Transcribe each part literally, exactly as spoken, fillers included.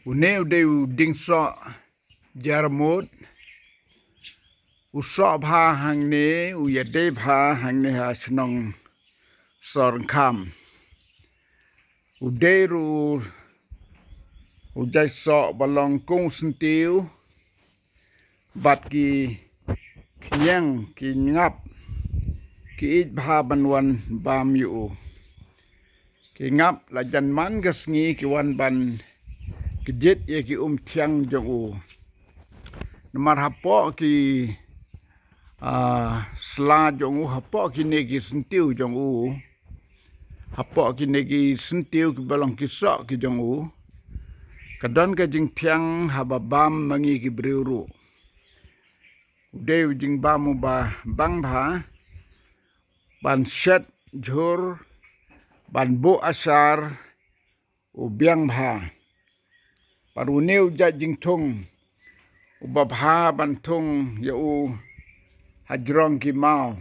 Une u dei u dieng soh Jarmut. U soh bha hangne, u ïadei bha hangne ha shnong Sorngkham. U dei ruh u jait soh ba long kum u syntiew, bad ki khñiang, ki ngap, ki ïeit bha ban wan bam ïa u. Ki ngap la jan man ka sngi ki wan ban kjit ïa ki umthiang jong u. Namar hapoh ki, ah, sla jong u, hapoh kine ki syntiew jong u, hapoh kine ki syntiew kiba long ki soh ki jong u, ka don ka jingthiang haba bam ma ngi ki briew ruh. U dei u jingbam uba bang bha, ban shet jhur, ban buh ashar, u biang bha. Bad une u jait jingthung uba bha ban thung ïa u hajrong ki maw.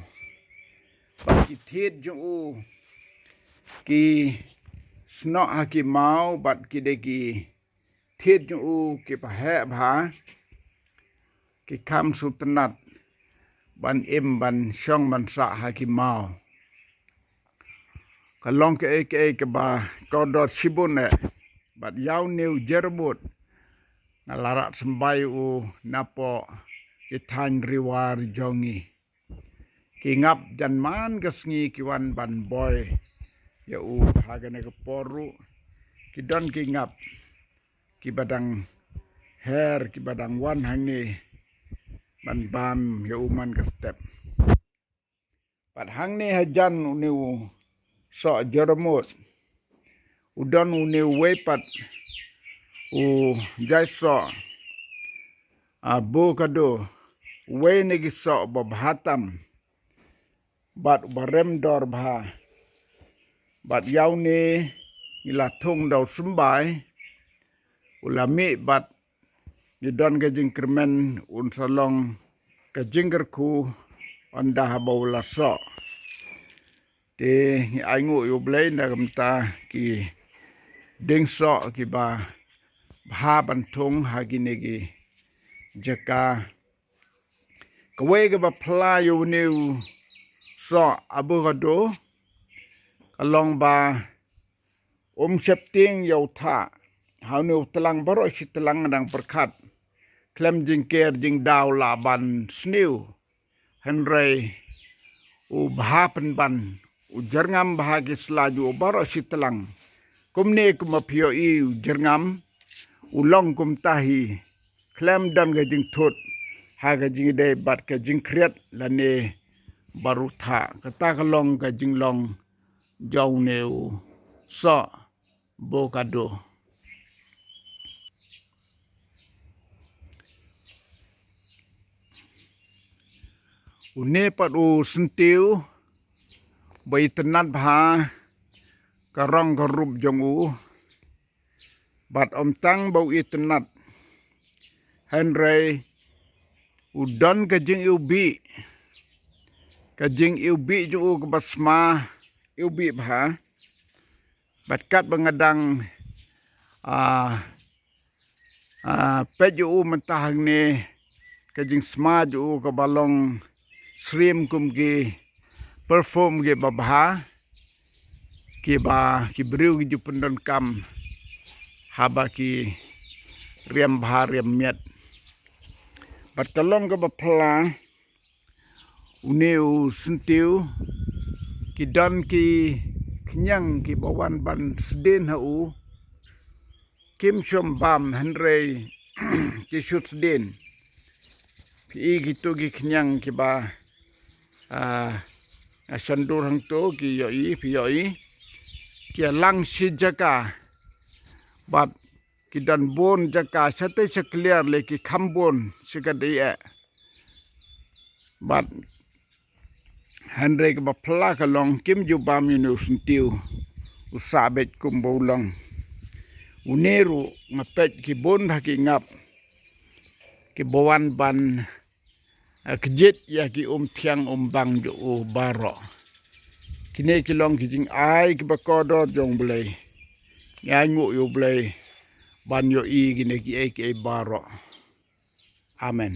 Bad ki thied jong u, ki snoh ha ki maw, bad ki dei ki thied jong u kiba heh bha, ki kham sngewtynnat ban im, ban shong, ban sah ha ki maw. Ka long kaei kaei kaba kordor shibun eh. Bad ïa une u Jarmut, nga la rah symbai u napoh ki thaiñ Ri War jong ngi. Ki ngap jan man ka sngi ki wan ban boi ïa u ha kane ka por ruh. Ki don ki ngap kiba dang her, kiba dang wan hangne ban bam ïa u man ka step. Bad hangne hajan une u soh Jarmut, u don une uwei pat u jait soh, ah, Bokado, uwei na ki soh ba bha tam, bad uba rem dor bha. Bad ïa une ngi la thung da u symbai, u la mih bad ngi don ka jingkyrmen un sa long ka jingkyrkhu ynda haba u la soh. Te ngi ainguh ïa u Blei na ka bynta ki dieng soh kiba bha ban thung ha kine ki jaka. Kawei kaba phylla ïa une u soh Bokado, ka long ba um sheptieng ïa u thah ha une u tlang, baroh shi tlang dang pyrkhat khlem jingker jingdaw lah ban sniew. Hynrei u bha pynban, u jyrngam bha ki sla jong u baroh shi tlang. Kumne kumba phi ïohi u jyrngam, u long kumta hi, khlem don ka jingthut ha ka jingïadei bad ka jingkhriat lane baroh thah. Kata ka long ka jinglong jong une u soh Bokado. Une pat u syntiew ba itynnad bha ka rong ka rup jong u. Bad ym tang ba u itynnad, hynrei u don ka jingiwbih, ka jingiwbih jong u kaba sma iwbih bha. Bad katba nga dang, ah, ah, peit ïa u mynta hangne, ka jingsma jong u kaba long syriem kum ki perfume kiba bha, kiba ki briew ki ju pyndonkam haba ki riam bha riam miat. Bad ka long kaba phylla, une u syntiew, ki don ki khñiang kiba wan ban sdien ha u, kim shym bam hynrei ki shu sdien. Phi i kito ki khñiang kiba, ah, nga shon dur hangto, ki ïohi, phi ïohi. Ki ïalang shi jaka. Bad ki don bun jaka, shatei sha kliar lei ki kham bun shi katdei eh. Bad hynrei kaba phylla ka long kim ju bam ïa une u syntiew, u sah beit kumba u long. Une ruh nga peit ki bun bha ki ngap kiba wan ban, eh, kjit ïa ki umthiang umbang jong u baroh. Kine ki long ki jingai kiba kordor jong u Blei. Ngi ainguh ïa u Blei ban ïohi kine kiei kiei baroh. Amen.